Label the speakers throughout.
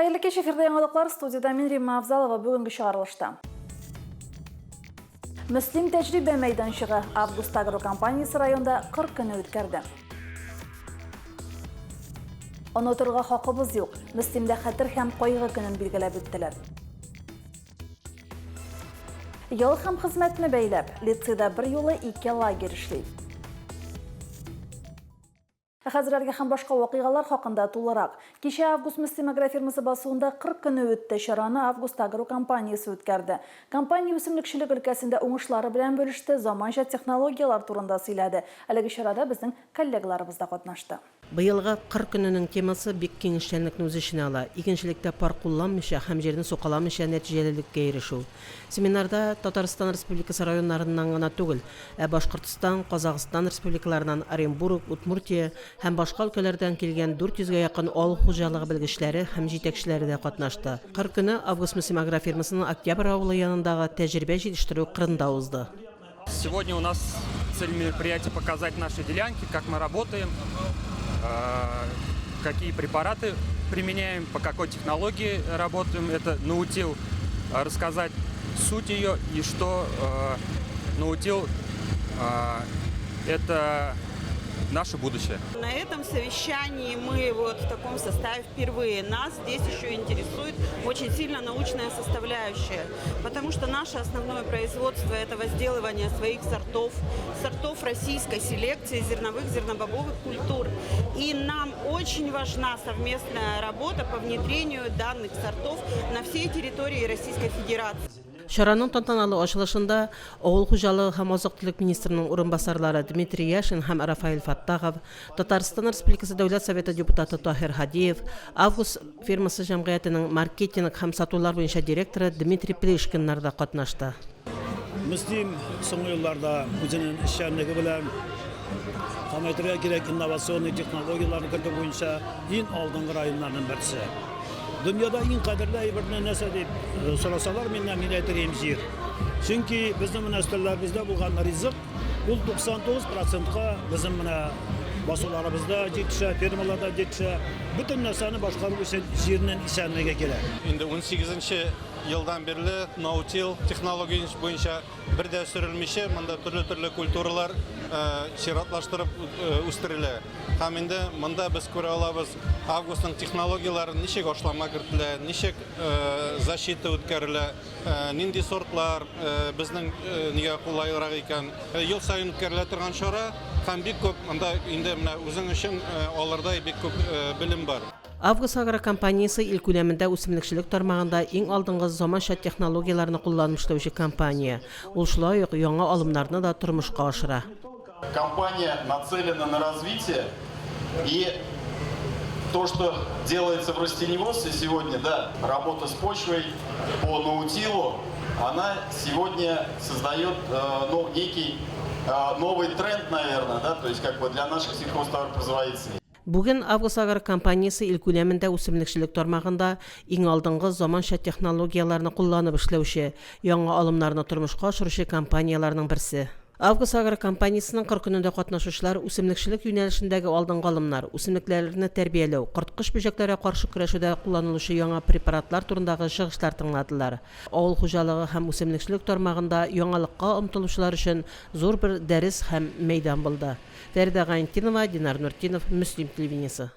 Speaker 1: Хәерле кич, эфирда яңалыклар, студиядә мин Римма Авзалова, бүгенге чыгарылышта. Мөслим тәҗрибә мәйданчыгы Август Агро компаниясе районда кыр көне үткәрде. Онытырга хакыбыз юк. Мөслимдә хәтер һәм кайгы көнен билгеләп үттеләр. Ял һәм хезмәтне бәйләп, лицейда берьюлы ике лагерь эшли. Ә хәзер әлеге һәм башка вакыйгалар хакында тулырак. Кичә Август Мөслим агрофирмасы басуында 40 көне үтте. Чараны Август Агро компаниясе үткәрде. Компания үсемлекчелек өлкәсендә уңышлары белән бүлеште, заманча технологияләр турында сөйләде. Әлеге чарада безнең коллегаларыбыз да катнашты.
Speaker 2: Быелгы Кыр көненең темасы бик киң эшчәнлекне үз эченә ала, игенчелектә пар кулланмыйча һәм җирне сукаламыйча нәтиҗәлелеккә ирешү. Семинарда Татарстан Республикасы районнарыннан гына түгел, ә Башкортстан, Казахстан республикаларыннан, Оренбург, Удмуртия һәм башка өлкәләрдән килгән 400 гә якын авыл хуҗалыгы белгечләре һәм җитәкчеләре дә катнашты. Кыр көне Август-Мөслим агрофирмасының Октябрь авылы янындагы тәҗрибә җитештерү кырында узды.
Speaker 3: Сегодня у нас цель мероприятия показать наши делянки, как мы работаем, какие препараты применяем, по какой технологии работаем. Это наутил рассказать суть ее и что наутил это наше будущее.
Speaker 4: На этом совещании мы вот в таком составе впервые. Нас здесь еще интересует очень сильно научная составляющая, потому что наше основное производство – это возделывание своих сортов, сортов российской селекции, зерновых, зернобобовых культур. И нам очень важна совместная работа по внедрению данных сортов на всей территории Российской Федерации.
Speaker 2: Чараның тантаналы ачылышында авыл хуҗалыгы һәм азык-төлек министрының урынбасарлары Дмитрий Яшин һәм Рафаэль Фаттахов, Татарстан Республикасы Дәүләт Советы депутаты Таһир Һадиев, Август фирмасы җәмгыятенең маркетинг һәм сатулар буенча директоры Дмитрий Плишкиннар да катнашты.
Speaker 5: Мөслим соңгы елларда үзенең эшчәнлеге белән, һәм әйтергә кирәк, инновационный технологияләрне кертү буенча иң алдынгы районнарның берсе. Дөньяда иң кадерле әйберне нәрсә дип э, сорасалар миннән, мин әйтер идем җир. Чөнки безнең менә өстәлләребездә булган ризык ул 99 процентка безнең менә басуларыбызда җитешә, фермаларда җитешә. Бөтен нәрсәне башкару өчен җирнең исәнлеге кирәк.
Speaker 6: Инде 18 елдан бирле ноутил технология буенча Бер дә сөрелмичә, монда төрле-төрле культуралар чиратлаштырып үстерелә. Һәм инде монда без күрә алабыз, августның технологияләре ничек ашлама кертелә, ничек защита үткәрелә, нинди сортлар безнең нигә кулайлырак икән. Ел саен үткәрелә торган чара һәм бик күп монда инде менә үзең өчен алырдай бик күп белем бар.
Speaker 2: Август Агро компаниясе ил күләмендә үсемлекчелек тармагында иң алдынгы заманча технологияләрне кулланып эшләүче компания. Ул шулай ук яңа алымнарны да тормышка ашыра.
Speaker 7: Компания нацелена на развитие и то, что делается в растениеводстве сегодня, да, работа с почвой по наутилу, она сегодня создает, ну, некий новый тренд, наверное, да, то есть как бы для наших сельхозтоваропроизводителей.
Speaker 2: Бүген Август Агро компаниясе ил күләмендә үсемлекчелек тармагында иң алдынгы заманча технологияләрне кулланып эшләүче, яңа алымнарны тормышка ашыручы компанияләрнең берсе. Август Агро компаниясенең кыр көнендә катнашучылар үсемлекчелек юнәлешендәге алдынгы алымнар, үсемлекләрне тәрбияләү, корткыч бөҗәкләргә каршы көрәшүдә кулланылучы яңа препаратлар турындагы чыгышлар тыңладылар. Авыл хуҗалыгы һәм үсемлекчелек тармагында яңалыкка омтылучылар өчен зур бер дәрес һәм мәйдан булды. Фәридә Гайнтинова, Динар Нуртдинов, Мөслим телевидениесе.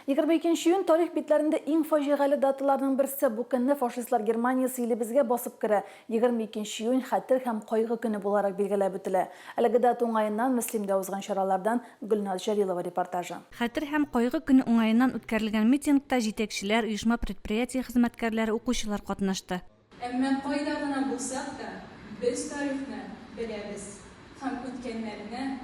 Speaker 1: 22 июнь тарих битләрендә иң фаҗигале даталарның берсе. Бу көнне фашистлар Германиясе илебезгә басып керә. 22 июнь хәтер һәм кайгы көне буларак билгеләп үтелә. Әлеге дата уңаеннан Мөслимдә узган чаралардан Гөлназ Җәлилова репортажы.
Speaker 8: Хәтер һәм кайгы көне уңаеннан үткәрелгән митингта җитәкчеләр, оешма-предприятие хезмәткәрләре, укучылар катнашты.
Speaker 9: Әмма кайда гына булсак та, без тарихны беләбез һәм үткәннәрне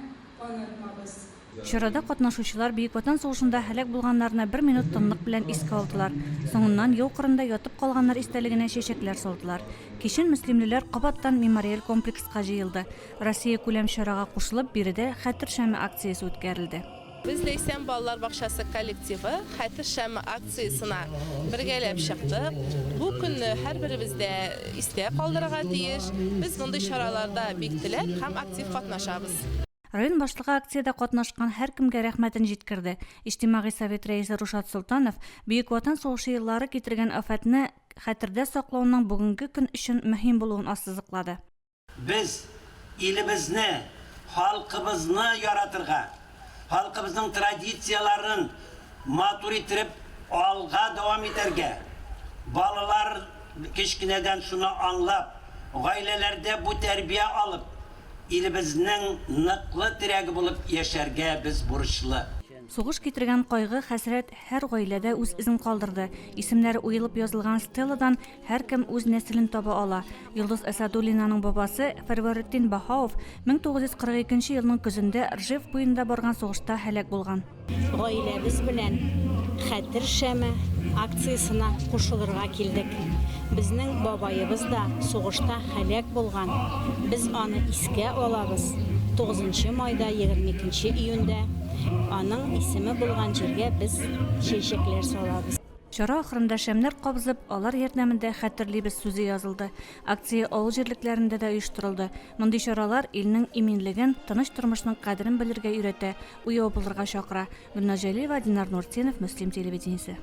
Speaker 9: онытмабыз.
Speaker 8: Чарада катнашучылар Бөек Ватан сугышында һәлак булганнарны бер минут тынлык белән искә алдылар. Соңыннан яу кырында ятып калганнар истәлегенә чәчәкләр салдылар. Кичен мөслимлеләр кабаттан мемориаль комплекска җыелды. Россиякүләм чарага кушылып, биредә Хәтер шәме акциясе үткәрелде.
Speaker 10: Без Ләйсән балалар бакчасы коллективы Хәтер шәме акциясенә бергәләп чыктык. Бу көнне һәрберебез дә истә калдырырга тиеш. Без мондый чараларда бик теләп һәм актив катнашабыз.
Speaker 8: Район башлыгы акциядә катнашкан һәркемгә рәхмәтен җиткерде. Иҗтимагый совет рәисе Рушат Солтанов Бөек Ватан сугышы еллары китергән афәтне хәтердә саклауның бүгенге көн өчен мөһим булуын ассызыклады.
Speaker 11: Без илебезне, халкыбызны яратырга, халкыбызның традицияләрен матур иттереп алга дәвам итәргә, балалар кечкенәдән шуны аңлап, гаиләләрдә бу тәрбия алып, илебезнең ныклы терәге булып яшәргә без бурычлы.
Speaker 8: Сугыш китергән кайгы, хәсрәт һәр гаиләдә үз эзен калдырды. Исемнәре уелып язылган стеладан һәркем үз нәселен таба ала. Йолдыз Әсәдуллинаның бабасы Фәрвәретдин Баһауов 1942 нче елның көзендә Ржев буенда барган сугышта һәлак булган.
Speaker 12: Гаиләбез белән Хәтер шәме акциясенә кушылырга килдек. Безнең бабаебыз да сугышта һәлак булган. Без аны искә алабыз. Тугызынчы майда, 22 июньдә аның исеме булган җиргә без чәчәкләр салабыз.
Speaker 8: Чара ахырында шәмнәр кабызып, алар ярдәмендә Хәтерлибез сүзе язылды. Акция авыл җирлекләрендә дә оештырылды. Мондый чаралар илнең иминлеген, тыныч тормышның кадерен белергә өйрәтә, уяу булырга чакыра. Гөлназ Җәлиева, Динар Нуртдинов, Мөслим телевидениесе.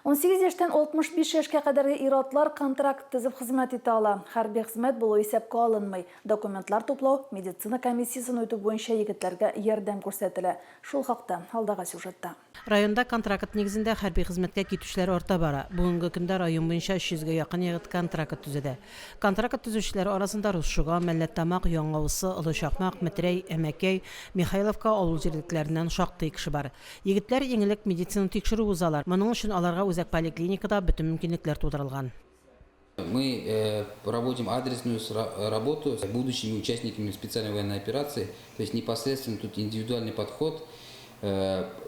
Speaker 1: 18 яшьтән 65 яшькә кадәрге ир-атлар контракт төзеп хезмәт итә ала. Хәрби хезмәт булу исәпкә алынмый. Документлар туплау, медицина комиссиясен үтү буенча егетләргә ярдәм күрсәтелә. Шул хакта, алдагы сюжетта.
Speaker 2: Районда контракт нигезендә хәрби хезмәткә китүчеләр арта бара. Бүгенге көндә район буенча 300 гә якын егет контракт төзеде. Контракт төзүчеләр арасында Русшуга, Мәлләтамак, Яңа Усы, Олы Чакмак, Метрәй, Әмәкәй, Михайловка авыл җирлекләреннән шактый кеше бар. Егетләр иң элек медицина тикшерү узалар. Моның өчен аларга үзәк поликлиникада бөтен мөмкинлекләр тудырылган.
Speaker 13: Мы проводим адресную работу с будущими участниками специальной военной операции, то есть непосредственно тут индивидуальный подход.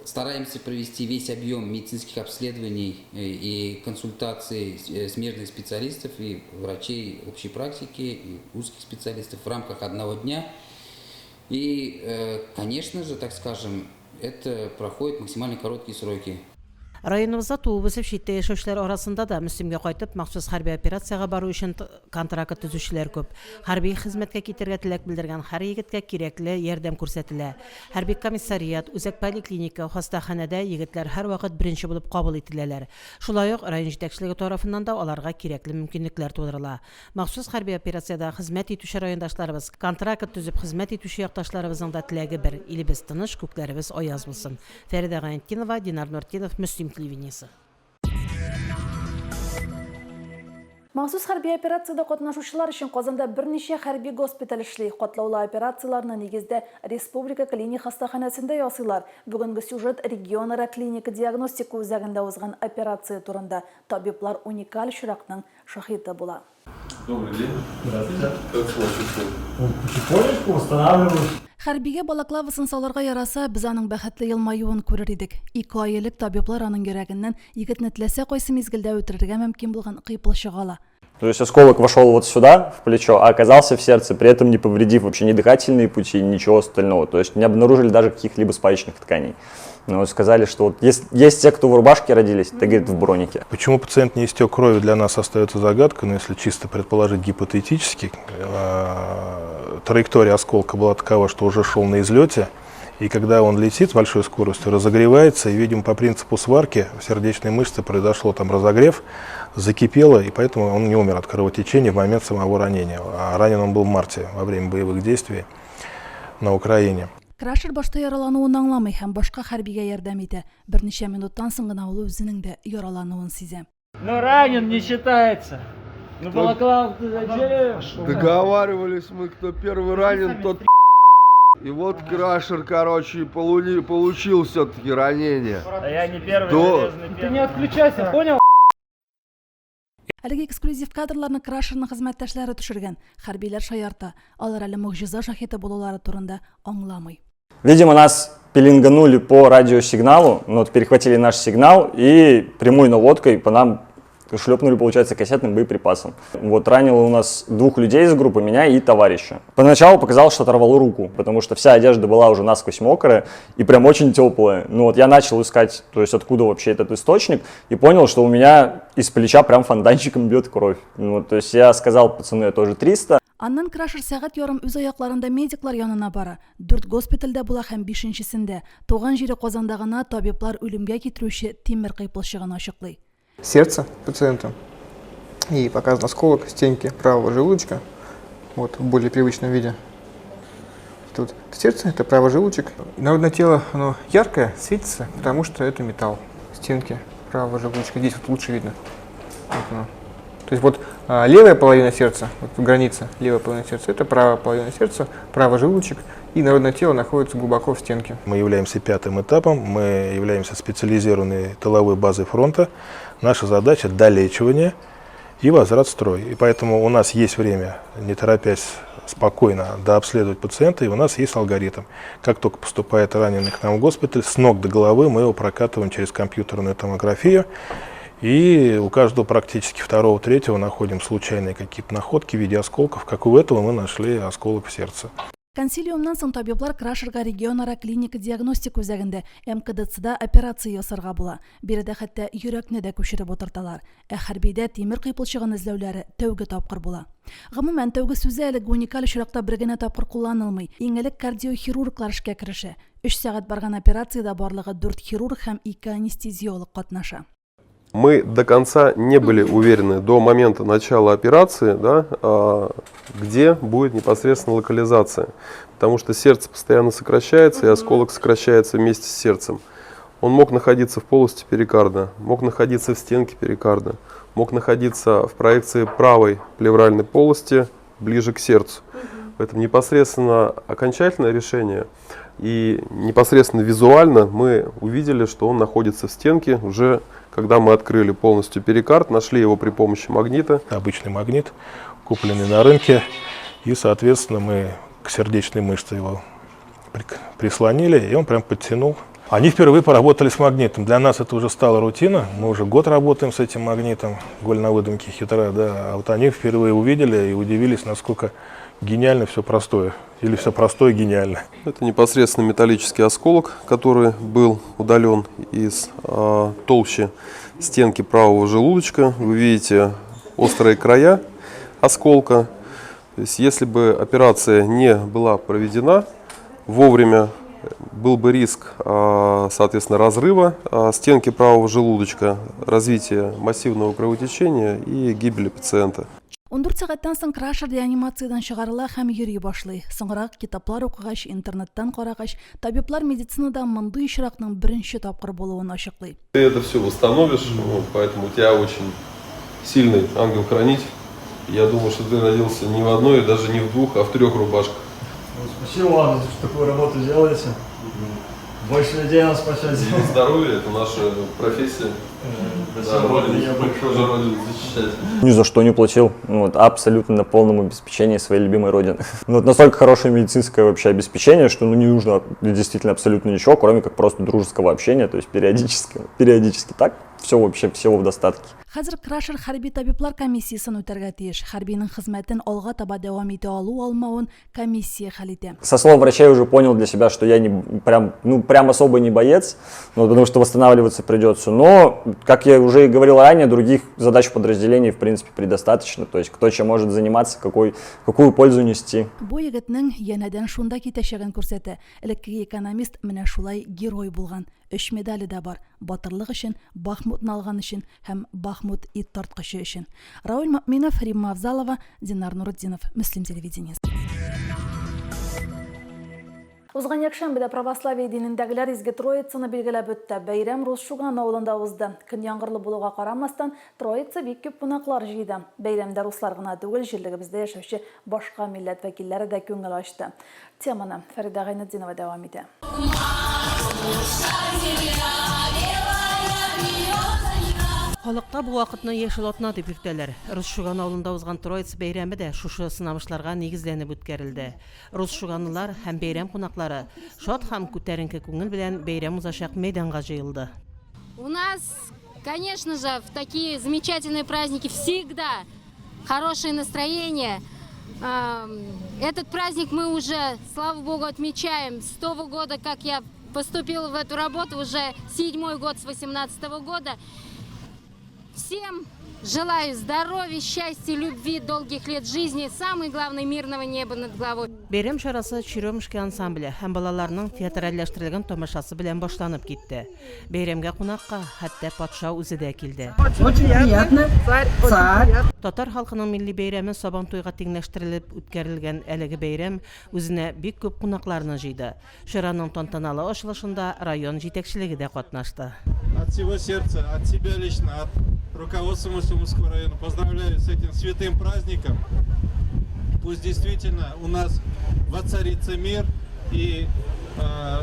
Speaker 13: Стараемся провести весь объем медицинских обследований и консультаций смежных специалистов и врачей общей практики, и узких специалистов в рамках одного дня. И, конечно же, так скажем, это проходит максимально короткие сроки.
Speaker 2: Районыбызда туып-үсеп читтә яшәүчеләр арасында да Мөслимгә кайтып, махсус хәрби операциягә бару өчен контракт төзүчеләр күп. Хәрби хезмәткә китәргә теләк белдергән һәр егеткә кирәкле ярдәм күрсәтелә. Хәрби комиссариат, үзәк поликлиника, хастаханәдә егетләр һәрвакыт беренче булып кабул ителәләр. Шулай ук район җитәкчелеге тарафыннан да аларга кирәкле мөмкинлекләр тудырыла. Махсус хәрби операциядә хезмәт итүче райондашларыбыз, контракт төзеп хезмәт итүче якташларыбызның да теләге бер, илебез тыныч, күкләребез аяз булсын. Фәридә Гаянтдинова, Динар Нуртдинов, Мөслим телевидениесе.
Speaker 1: Махсус хәрби операциядә катнашучылар өчен Казанда берничә хәрби госпиталь эшли. Катлаулы операцияләрне нигездә Республика клиник хастаханәсендә ясыйлар. Бүгенге сюжет регионара клиника-диагностика үзәгендә узган операция турында. Табиблар уникаль очракның шаһиты була.
Speaker 14: Добрый день. Здравствуйте. Как себя чувствуете? Потихонечку восстанавливаюсь.
Speaker 1: Хәрбигә балаклавасын салырга яраса, без аның бәхетле елмаюын күрер идек. Ике ай элек табиблар аның йөрәгеннән егетне теләсә кайсы мизгелдә үтерергә мөмкин булган кыйпылчык ала.
Speaker 14: То есть осколок вошел вот сюда, в плечо, а оказался в сердце, при этом не повредив вообще ни дыхательные пути, ничего остального. То есть не обнаружили даже каких-либо спаечных тканей. Но ну, сказали, что вот есть, есть те, кто в рубашке родились, ты, говорит, в бронике.
Speaker 15: Почему пациент не истек крови, для нас остается загадкой, но если чисто предположить гипотетически, траектория осколка была такова, что уже шел на излете, и когда он летит с большой скоростью, разогревается, и, видимо, по принципу сварки в сердечной мышце произошло там разогрев, закипело, и поэтому он не умер от кровотечения в момент самого ранения. А ранен он был в марте во время боевых действий на Украине.
Speaker 1: Крашер башта яралануын аңламый һәм башка хәрбигә ярдәм итә. Берничә минуттан соң гына ул үзенең дә яралануын сизә.
Speaker 16: Но ранен не считается. Ну балаклаву ты зачем?
Speaker 17: Договаривались мы, кто первый ранен, тот И вот Крашер, короче, получил все-таки ранение.
Speaker 16: А я не первый, До... Ты не отключайся, понял?
Speaker 1: Әлеге эксклюзив кадрларны Крашерның хезмәттәшләре төшергән. Хәрбиләр шаярта. Алар әле могҗиза шаһиты булулары турында аңламый.
Speaker 14: Видимо, нас пеленганули по радиосигналу, ну, вот перехватили наш сигнал и прямой наводкой по нам шлепнули, получается, кассетным боеприпасом. Вот ранило у нас двух людей из группы, меня и товарища. Поначалу показалось, что оторвало руку, потому что вся одежда была уже насквозь мокрая и прям очень теплая. Ну вот я начал искать, то есть откуда вообще этот источник, и понял, что у меня из плеча прям фонтанчиком бьет кровь. Ну, вот, то есть я сказал, пацаны, это уже 300.
Speaker 1: Аннан Крашер сәгать ярым үз аякларында медиклар янына бара, дүрт госпитальдә була һәм бишенчесендә, туган җире Казанда гына табиблар үлемгә китерүче тимер кыйпылчыгын ачыклый.
Speaker 18: Сердце пациента и показан осколок стенки правого желудочка, вот в более привычном виде. Тут сердце, это правый желудочек. Инородное тело, оно яркое, светится, потому что это металл. Стенки правого желудочка, здесь вот лучше видно. Вот оно. То есть вот левая половина сердца, вот граница левая половина сердца, это правая половина сердца, правый желудочек, и инородное тело находится глубоко в стенке.
Speaker 15: Мы являемся пятым этапом, мы являемся специализированной тыловой базой фронта. Наша задача – долечивание и возврат в строй. И поэтому у нас есть время, не торопясь, спокойно дообследовать пациента, и у нас есть алгоритм. Как только поступает раненый к нам в госпиталь, с ног до головы мы его прокатываем через компьютерную томографию. И у каждого практически второго, третьего находим случайные какие-то находки в виде осколков. Как у этого мы нашли осколок в сердце.
Speaker 1: Консилиумнан соң табиблар Крашерга регионара клиника диагностика үзәгендә МКДЦда операция ясарга була. Биредә хәтта йөрәкне дә күчереп утырталар. Ә хәрбидә тимер кыйпылчыгын эзләүләре тәүге тапкыр була. Гомумән, тәүге сүзе әлеге уникаль очракта бер генә тапкыр кулланылмый. Иң элек кардиохирурглар эшкә керешә. Өч сәгать барган операциядә барлыгы дүрт хирург һәм ике анестезиолог катнаша.
Speaker 19: Мы до конца не были уверены до момента начала операции, да, где будет непосредственно локализация. Потому что сердце постоянно сокращается, и осколок сокращается вместе с сердцем. Он мог находиться в полости перикарда, мог находиться в стенке перикарда, мог находиться в проекции правой плевральной полости ближе к сердцу. Поэтому непосредственно окончательное решение и непосредственно визуально мы увидели, что он находится в стенке уже когда мы открыли полностью перикард, нашли его при помощи магнита.
Speaker 15: Обычный магнит, купленный на рынке, и, соответственно, мы к сердечной мышце его прислонили, и он прям подтянул. Они впервые поработали с магнитом. Для нас это уже стала рутина. Мы уже год работаем с этим магнитом. Голь на выдумке хитра, да. А вот они впервые увидели и удивились, насколько гениально все простое. Или все простое гениально.
Speaker 19: Это непосредственно металлический осколок, который был удален из толщи стенки правого желудочка. Вы видите острые края осколка. То есть, если бы операция не была проведена вовремя, был бы риск, соответственно, разрыва стенки правого желудочка, развития массивного кровотечения и гибели пациента.
Speaker 1: 14 сәгатьтән соң Крашер реанимациядән чыгарыла һәм йөри башлый. Соңрак китаплар укыгач, интернеттан карагач, табиблар медицинада мондый очракның беренче тапкыр булуын ачыклый.
Speaker 19: Ты это все восстановишь, вот, поэтому у тебя очень сильный ангел-хранитель. Я думаю, что ты родился не в одной, даже не в двух, а в трех рубашках.
Speaker 16: Ну, спасибо вам, что такую работу делаете. Больше людей нас спасете.
Speaker 19: Здоровье – это наша профессия. Да, родину, тоже родину защищать.
Speaker 14: Ни за что не платил. Ну, вот, абсолютно на полном обеспечении своей любимой родины. Ну, вот настолько хорошее медицинское вообще обеспечение, что ну, не нужно действительно абсолютно ничего, кроме как просто дружеского общения, то есть периодически, периодически так, все вообще, всего в достатке.
Speaker 1: Хәзер Крашер хәрби табиблар комиссиясен үтәргә тиеш. Хәрбинең хезмәтен алга таба дәвам итә алу-алмавын комиссия хәл итә.
Speaker 14: Со слов врача я уже понял для себя, что я не прям, ну, прям особо не боец, ну, потому что восстанавливаться придется. Но, как я уже и говорил ранее, других задач в подразделении, в принципе, предостаточно. То есть кто чем может заниматься, какую пользу нести.
Speaker 1: Бу егетнең янәдән шунда китәчәген күрсәтә. Элеккеге экономист менә шулай герой булган. Өч медале дә бар. Батырлык өчен, Бахмутны алган өчен һәм Бахмут ит тарткычы өчен. Рауль Мөминов, Римма Авзалова, Динар Нурутдинов, Мөслим телевидениесе. Узган якшәмбедә православие динендәгеләр Изге Троицаны билгеләп үтте. Бәйрәм Рус Шуган авылында узды. Көн яңгырлы булуга карамастан, Троица бик күп кунаклар җыйды. Бәйрәмдә руслар гына түгел, җирлегебездә яшәүче башка милләт вәкилләре дә күңел ачты. Теманы Фәридә Гайнетдинова дәвам итә.
Speaker 2: Халыкта бу вакытны яшел атна дип йөртәләр. Рус Шуган авылында узган Троица бәйрәме дә шушы сынамышларга нигезләнеп үткәрелде. Рус шуганлылар һәм бәйрәм кунаклары шат һәм күтәренке күңел белән бәйрәм узачак мәйданга җыелды.
Speaker 20: У нас, конечно же, в такие замечательные праздники всегда хорошее настроение. Этот праздник мы уже, слава богу, отмечаем с того года, как я поступила в эту работу, уже седьмой год с 18 года. Всем Желаю здоровья, счастья, любви, долгих лет жизни, самое главное, мирного неба над головой.
Speaker 2: Бәйрәм чарасы Черемушки ансамбле һәм балаларның театральләштерелгән тамашасы белән башланып китте. Бәйрәмгә кунакка хәтта патша үзе дә килде.
Speaker 21: Очень приятно. Царь. Царь.
Speaker 2: Татар халкының милли бәйрәме Сабантуйга тиңләштерелеп үткәрелгән әлеге бәйрәм үзенә бик күп кунакларны җыйды. Чараның тантаналы ачылышында район җитәкчелеге дә катнашты.
Speaker 6: От всего сердца, от себя лично, от руководства Муслимовского района поздравляю с этим святым праздником. Пусть действительно у нас воцарится мир и э,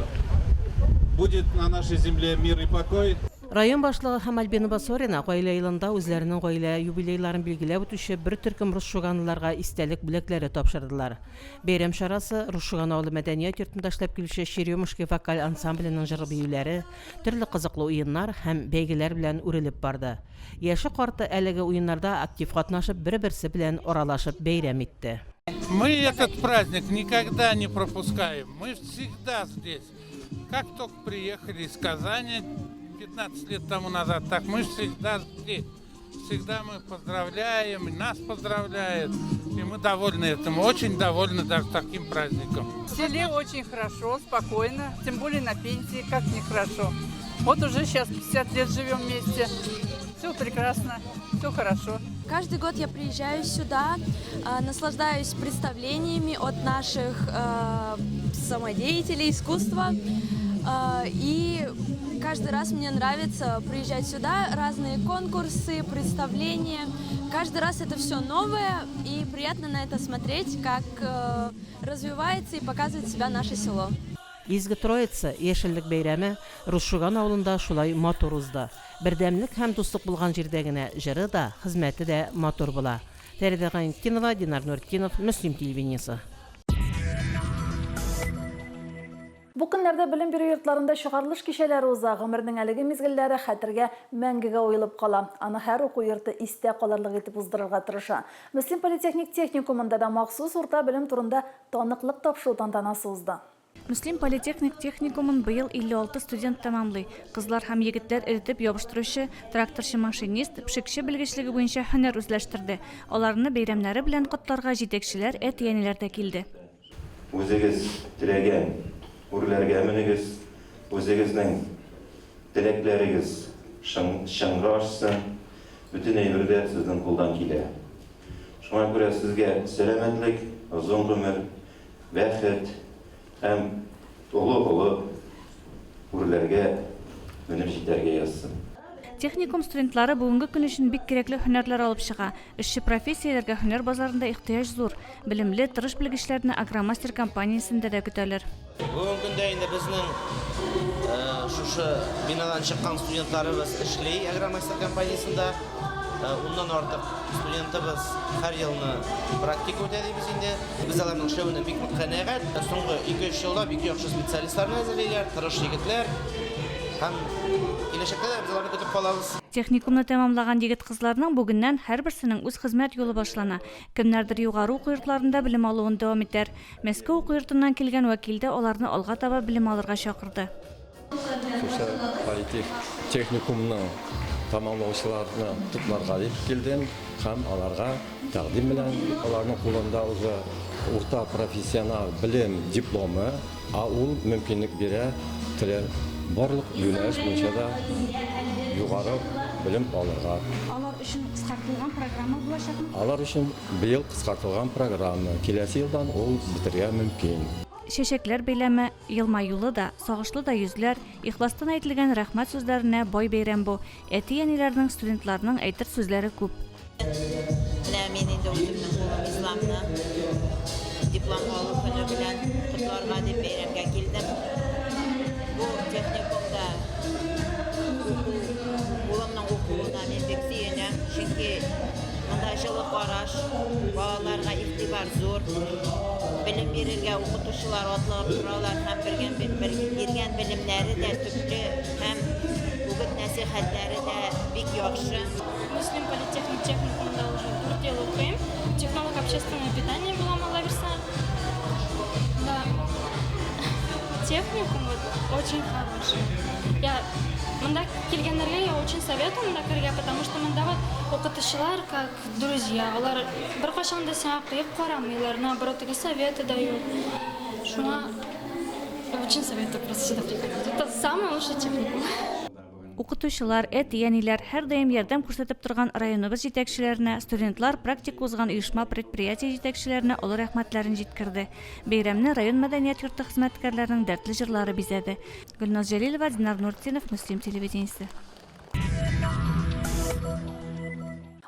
Speaker 6: будет на нашей земле мир и покой.
Speaker 2: Район башлыгы һәм Альбина Басорина гаилә елында үзләренең гаилә юбилейларын билгеләп үтүче бер төркем русшуганлыларга истәлек бүләкләре тапшырдылар. Бәйрәм чарасы Русшуган авылы мәдәният йортында эшләп килүче Черемушки вокаль ансамбленең җыр-биюләре, төрле кызыклы уеннар һәм бәйгеләр белән үрелеп барды. Яше-карты әлеге уеннарда актив катнашып, бер-берсе белән аралашып бәйрәм итте.
Speaker 22: Мы этот праздник никогда не пропускаем. Мы всегда здесь. Как только приехали из Казани 15 лет тому назад, так мы всегда здесь. Всегда мы поздравляем, и нас поздравляют. И мы довольны этому, очень довольны даже таким праздником.
Speaker 23: В селе очень хорошо, спокойно, тем более на пенсии, как нехорошо. Вот уже сейчас 50 лет живем вместе. Все прекрасно, все хорошо.
Speaker 24: Каждый год я приезжаю сюда, наслаждаюсь представлениями от наших самодеятелей искусства. И каждый раз мне нравится приезжать сюда, разные конкурсы, представления. Каждый раз это все новое, и приятно на это смотреть, как развивается и показывает себя наше село.
Speaker 2: Изге Троица яшеллек бәйрәме Русшуган авылында шулай матур узды. Бердәмлек һәм дуслык булган җирдә генә җыры да, хезмәте дә матур була. Фәридә Гайнетдинова, Динар Нуретдинов, Мөслим телевидениесе.
Speaker 1: Бу көннәрдә белем бирү йортларында чыгарылыш кичәләре уза. Гомернең әлеге мизгелләре хәтергә мәңгегә уелып кала. Аны һәр уку йорты истә калырлык итеп уздырырга тырыша. Мөслим политехник техникумында да махсус урта белем турында таныклык тапшыру тантанасы узды.
Speaker 8: Мөслим политехник техникумын быел 56 студент тәмамлый. Кызлар һәм егетләр эретеп ябыштыручы, тракторчы-машинист, пешекче белгечлеге буенча һөнәр үзләштерде. Аларны бәйрәмнәре белән котларга җитәкчеләр, әти-әниләр дә килде.
Speaker 25: Үзегез теләгән үрләргә менегез, үзегезнең теләкләрегез чынга ашсын, бөтен әйбер дә сезнең кулдан килә. Шуңа күрә сезгә сәламәтлек, озын гомер, бәхет һәм олы-олы үрләргә менеп җитәргә язсын.
Speaker 8: Техникум студентлары бүгенге көн өчен бик кирәкле һөнәрләр алып чыга. Эшче профессияләргә һөнәр базарында ихтыяҗ зур. Белемле, тырыш белгечләрне Агромастер компаниясендә дә көтәләр.
Speaker 26: Бүгенге көндә инде безнең шушы бинадан чыккан студентларыбыз эшли Агромастер компаниясендә. Уннан артык студентыбыз һәр елны практика үтә дибез инде. Без аларның эшләвеннән бик нык канәгать. Соңгы ике-өч елда бик яхшы специалистларны әзерлиләр, тырыш егетләр. Һәм киләчәктә дә без аларны көтеп калабыз.
Speaker 8: Техникумны тәмамлаган егет-кызларның бүгеннән һәрберсенең үз хезмәт юлы башлана. Кемнәрдер югары уку йортларында белем алуын дәвам итәр. Мәскәү уку йортыннан килгән вәкил дә аларны алга таба белем алырга чакырды.
Speaker 27: Шушы политех техникумның тәмамлаучыларны котларга дип килдем һәм аларга тәкъдим белән аларның кулында уже урта профессиональ белем дипломы, Ә ул мөмкинлек бирә теле барлык юнәлеш буенча да югары белем алырга.
Speaker 8: Алар өчен кыскартылган программа булачакмы?
Speaker 27: Алар өчен быел кыскартылган программа, киләсе елдан ул бетергә мөмкин.
Speaker 8: Чәчәкләр бәйләме, елмаюлы да, сагышлы да йөзләр, ихластан әйтелгән рәхмәт сүзләренә бай бәйрәм бу. Әти-әниләрнең, студентларның әйтер сүзләре күп.
Speaker 28: Менә мин инде үземнең улым Исламны диплом алу көне белән котларга дип бәйрәмгә килдем. Бу техникумда уку, улымның укуына мин бик сөенәм, чөнки монда җылы караш, балаларга игътибар зур, белем бирергә укытучылар атлыгып торалар һәм биргән биргән белемнәре дә төпле һәм үгет-нәсыйхәтләре дә бик яхшы.
Speaker 9: Мөслим политехник техникумында уже дүрт ел укыйм. Технолог общественного питания булам, Алла бирсә. Да. Тех.
Speaker 3: Техникум вот очень хороший. Я монда килгәннәргә я очень советую монда керергә, потому что монда вот укытучылар как друзья. Алар беркайчан да сиңа кыек карамыйлар, наоборот, теге советы дают. Шуңа очень советую просто сюда приходить. Это самый лучший техникум.
Speaker 8: Укытучылар, әти-әниләр, һәрдаим ярдәм күрсәтеп торган районыбыз җитәкчеләренә, студентлар практика узган оешма-предприятие җитәкчеләренә олы рәхмәтләрен җиткерде. Бәйрәмне район мәдәният йорты хезмәткәрләренең дәртле җырлары бизәде. Гөлназ Җәлилова, Динар Нуртдинов, Мөслим телевидениесе.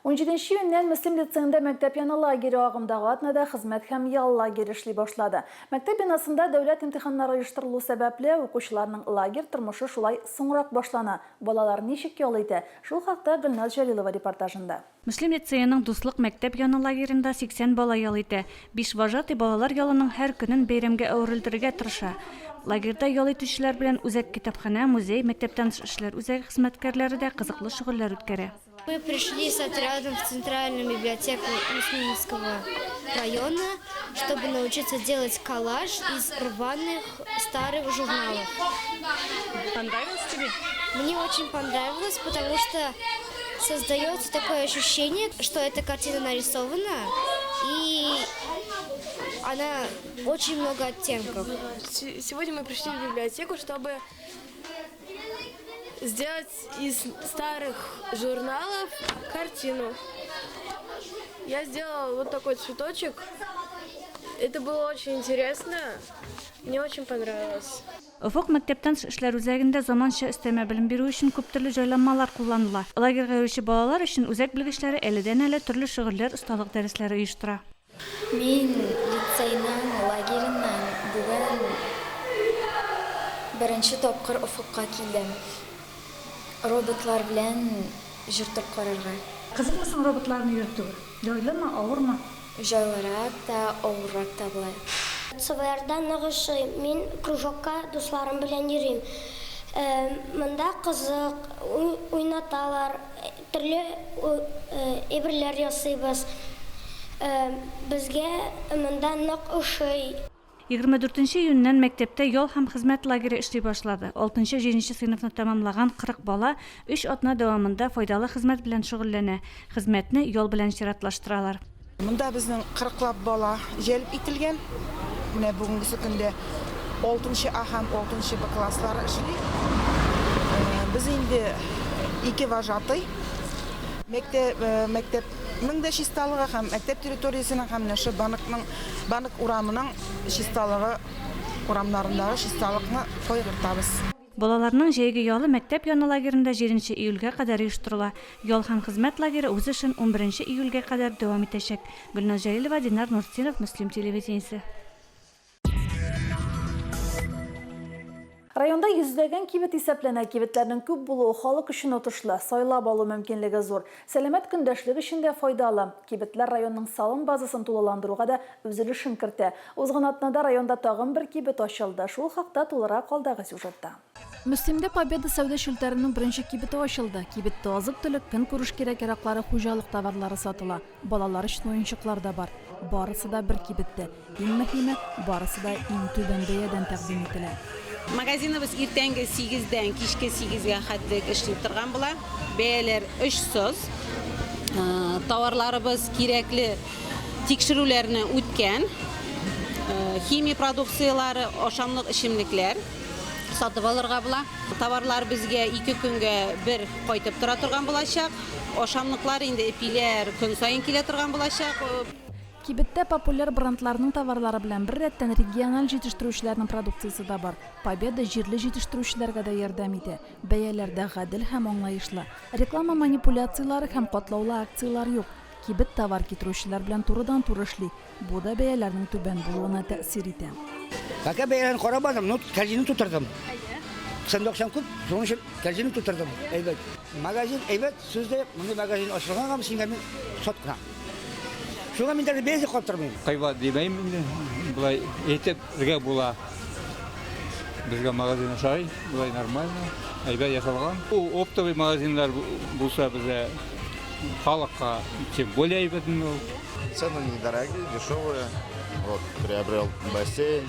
Speaker 1: Унҗиденче июньнән Мөслим лицеенда мәктәп яны лагере агымдагы атнада хезмәт һәм ял лагере эшли башлады. Мәктәп бинасында дәүләт имтиханнары оештырылу сәбәпле, укучыларның лагерь тормышы шулай соңрак башлана. Балалар ничек ял итә? Шул хакта Гөлназ Җәлилова репортажында.
Speaker 8: Мөслим лицееның Дуслык мәктәп яны лагеренда 80 бала ял итә. Биш вожатый балалар ялының һәр көнен бәйрәмгә әверелдерергә тырыша. Лагерьда ял итүчеләр белән үзәк китапханә, музей, мәктәптән тыш эшләр үзәге хезмәткәрләре дә кызыклы шөгыльләр үткәрә.
Speaker 4: Мы пришли с отрядом в центральную библиотеку Муслиминского района, чтобы научиться делать коллаж из рваных старых журналов.
Speaker 9: Понравилось тебе?
Speaker 4: Мне очень понравилось, потому что создается такое ощущение, что эта картина нарисована, и она очень много оттенков.
Speaker 5: Сегодня мы пришли в библиотеку, чтобы сделать из старых журналов картину. Я сделала вот такой цветочек. Это было очень интересно. Мне очень понравилось.
Speaker 8: Офык мәктәптән тыш эшләр үзәгендә заманча өстәмә белем бирү өчен күптөрле җайланмалар кулланыла. Лагерьга йөрүче балалар өчен үзәк белгечләре әледән-әле төрле шөгыльләр, осталык дәресләре оештыра.
Speaker 4: Мин лицейның лагереннан бүген беренче тапкыр Офыкка килдем. Роботлар белән җөртеп карарга.
Speaker 8: Кызыкмы соң роботларны йөртү? Җайлымы, авырмы?
Speaker 4: Җайлырак та, авыррак та болай.
Speaker 7: Сыбайларда нык ошый. Мин кружокка дусларым белән йөрим. Монда кызык, уйнаталар. Төрле әйберләр ясыйбыз. Безгә монда нык ошый.
Speaker 8: 24 нче июньнән мәктәптә ял һәм хезмәт лагере эшли башлады. Алтынчы-җиденче сыйныфны тәмамлаган 40 бала өч атна дәвамында файдалы хезмәт белән шөгыльләнә, хезмәтне ял белән чиратлаштыралар.
Speaker 10: Монда безнең кырыклап бала җәлеп ителгән. Менә бүгенгесе көндә алтынчы А һәм алтынчы Б класслары эшли. Без инде ике вожатый. Мәктәп, мәктәпнең дә чисталыгы һәм мәктәп территориясенең һәм менә шул банкның, банк урамының чисталыгы, урамнарындагы чисталыкны кайгыртабыз.
Speaker 8: Балаларның җәйге ялы мәктәп яны лагеренда җиденче июльгә кадәр оештырыла. Ял һәм хезмәт лагере үз эшен унберенче июльгә кадәр дәвам итәчәк. Гөлназ Җәлилова, Динар Нуртдинов, Мөслим телевидениесе.
Speaker 1: Районда йөзләгән кибет исәпләнә. Кибетләрнең күп булуы халык өчен отышлы, сайлап алу мөмкинлеге зур. Сәламәт көндәшлек өчен дә файдалы. Кибетләр районның салым базасын тулыландыруга да үз өлешен кертә. Узган атнада районда тагын бер кибет ачылды. Шул хакта тулырак алдагы сюжетта. Мөслимдә Победа сәүдә челтәренең беренче кибете ачылды. Кибеттә азык-төлек, көнкүреш кирәк-яраклары, хуҗалык товарлары сатыла. Балалар өчен уенчыклар да бар. Барысы да бер кибеттә. Иң мөһиме, барысы да иң түбән бәядән тәкъдим ителә.
Speaker 11: Магазиныбыз иртәнге сигездән кичке сигезгә хәтлек эшли торган була. Бәяләр очсыз. Товарларыбыз кирәкле Тикшерүләрне үткән химия продукцияләре, ашамлык эчемлекләр сатып алырга була. Товарлар безгә ике көнгә бер кайтып тора торган булачак. Ашамлыклар инде эпиләр көн саен килә торган булачак.
Speaker 1: Кибеттә популяр брендларның товарлары белән беррәттән региональ җитештерүчеләрнең продукциясе дә бар. Победа җирле җитештерүчеләргә дә ярдәм итә. Бәяләр дә гадел һәм аңлаешлы. Реклама манипуляцияләре һәм катлаулы акцияләр юк. Кибет товар китерүчеләр белән турыдан-туры эшли, бу да бәяләрнең түбән булуына тәэсир итә.
Speaker 12: Пока бәяләрен карамадым, но корзина тутырдым. Кесәмдә акчам күп, шуның өчен корзина тутырдым. Әйбәт. Магазин әйбәт, сүз дә юк. Мондый магазин ачылганга сиңа мин шат кына. Шуңа мин даже бәясе карап тормыйм.
Speaker 13: Кыйбат димәйм инде, болай әйтеп-ргә була. Безгә магазин ошай, болай нормально, әйбәт ясалган. Ул оптовый магазиннар булса безгә халыкка тем более әйбәт инде ул.
Speaker 29: Цены недорогие, дешевые. Вот, приобрел бассейн.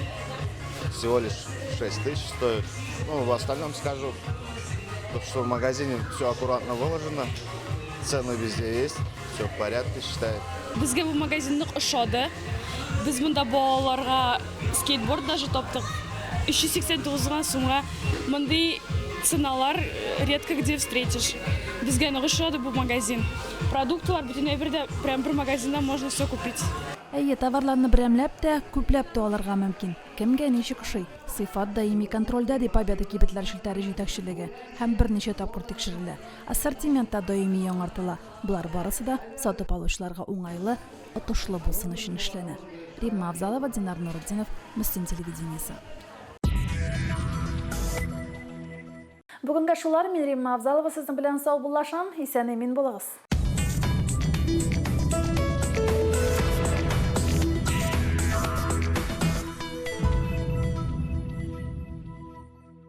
Speaker 14: Всего лишь 6 тысяч стоит. Ну, в остальном скажу, что в магазине все аккуратно выложено, цены везде есть, все в порядке, считаю.
Speaker 15: Безгә бу магазин нык ошады. Без монда балаларга скейтборд даже таптык. 389 гына сумга мондый ценалар редко где встретишь. Безгә нык ошады бу магазин. Продуктлар бөтен әйбер дә прям бер магазинда можно все купить.
Speaker 1: Әйе, товарларны берәмләп тә, күпләп тә алырга мөмкин. Кемгә ничек ошый. Сыйфат даими контрольдә, ди Победа кибетләр челтәре җитәкчелеге һәм берничә тапкыр тикшерелә. Ассортимент та даими яңартыла. Болар барысы да сатып алучыларга уңайлы, отышлы булсын өчен эшләнә. Римма Авзалова, Динар Нуретдинов, Мөслим телевидениесе. Бүгенгә шулар, мин Римма Авзалова сезнең белән саубуллашам. Исән-имин булыгыз.